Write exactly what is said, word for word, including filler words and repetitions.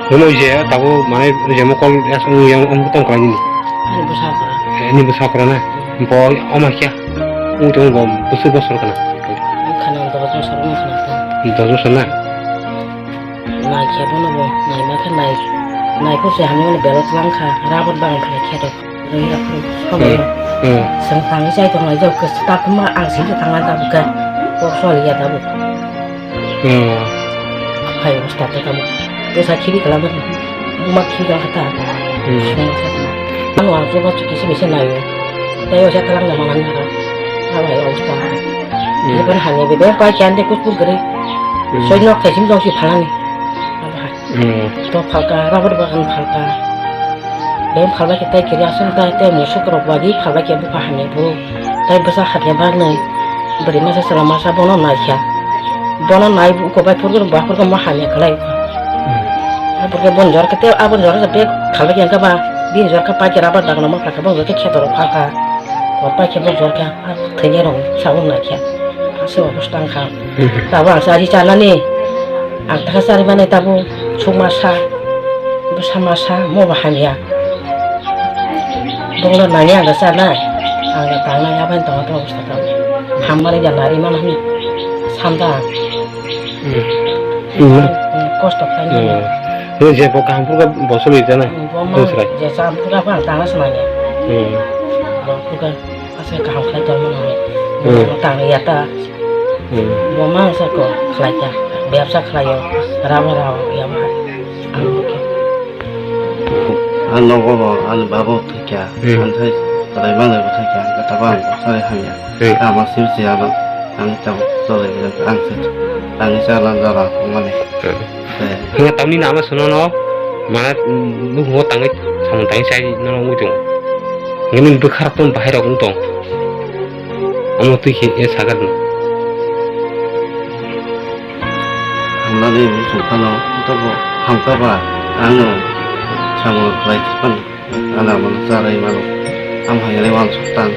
Hwnwi je tabuk manwi je mokol ya song yang ang tong khlai nini. Ani bwsa kora. Ani bwsa kora na. Bo ama kya. Ung tong bo bwswk bosor kana. Ang khana dos bosor wng khana ta. Dos bosor na. Nai khe bono bo nai ma khe nai. Nai ko se hamya belok lang kha. Rabar bang khe khe to. Rwngya phuru sobo. Hmm. Hmm. Chwng tangwi chai tonglai jak khe ta kuma ang simi tangna tabuk khe. Kok soli ya tabuk. Hmm. Hai ustad ta tabuk. Dosa khibi kala bani. Buma khibi kala kata. Hmm. Sung sa. Ano ang joba chuki simi se nayo. Tayo sa talang na mangan na. Abo hai ustad. Hmm. Iban hani bebe pa chande kuchpur gre. Hmm. Soi nok thai sim jong si phalani. Abo hai. Hmm. To phalka, rabar bagan phalka. Bem phalba khe tai kiri aswk tai, tai musuk rok bagwi phalba khe bupha hamya bo. Tai bwsa hamya bagwi bwrwi masa chwla masa bono naikha. Bono nai uko bai phurgwno ba phurgwno ma hamya khlai. Hmm. Aboni jora khe tei aboni jora khe bek phalba khe wngkha ba bini jora khe pai khe rabar bagan ma phalka, boni jora khe kheto rok phalka. Hor pai khe bo jora khe. Thwinai rok sabuk naikha. Aswk obostha wngkha. Tabuk ang chari chanani. Ang takha chari mani tabuk sukma sa. Bwsa ma sa, mo bo hamya. Bongno nani ang chanai. Ang tangnai abani tongo to obostha tabuk. Hammani ja nari mano hwnwi sanda ang. Hmm. Hmm. Kosto khlai mano. Hmm. Ni je bo kaham phuru bo soli jana. Hmm, bo ma je cham phuru ang tangna swnamya. Hmm. Bo phuru Asa kaham khlai tongmani. Hmm. Tang ya ta. Hmm. Bo ma sa ko khlai ta. Bebsa khlaio. Rabo rabo ya ma. Ang ke. Ang nogo bo ani babo thikya. Hmm. Ang thai rai mang rai thikya. Kata bang sai hamya. Hmm. Ama sim si ano. Ang ta chole ang se. Ang sa lan jara mane. Hmm. Hwnba tamni nama sono no, mana, mm, nukhungo tangwi samung tangwi chai nono wngwi tongo. Hwnba nini bwkha rok tong bahai rok wng tong. Omo twi khe e sagar no. Hamnani muchung phano, tabo hamkha ba, ano samung khlai phano. Ana mano charai mano. Am hai le wan suk tang.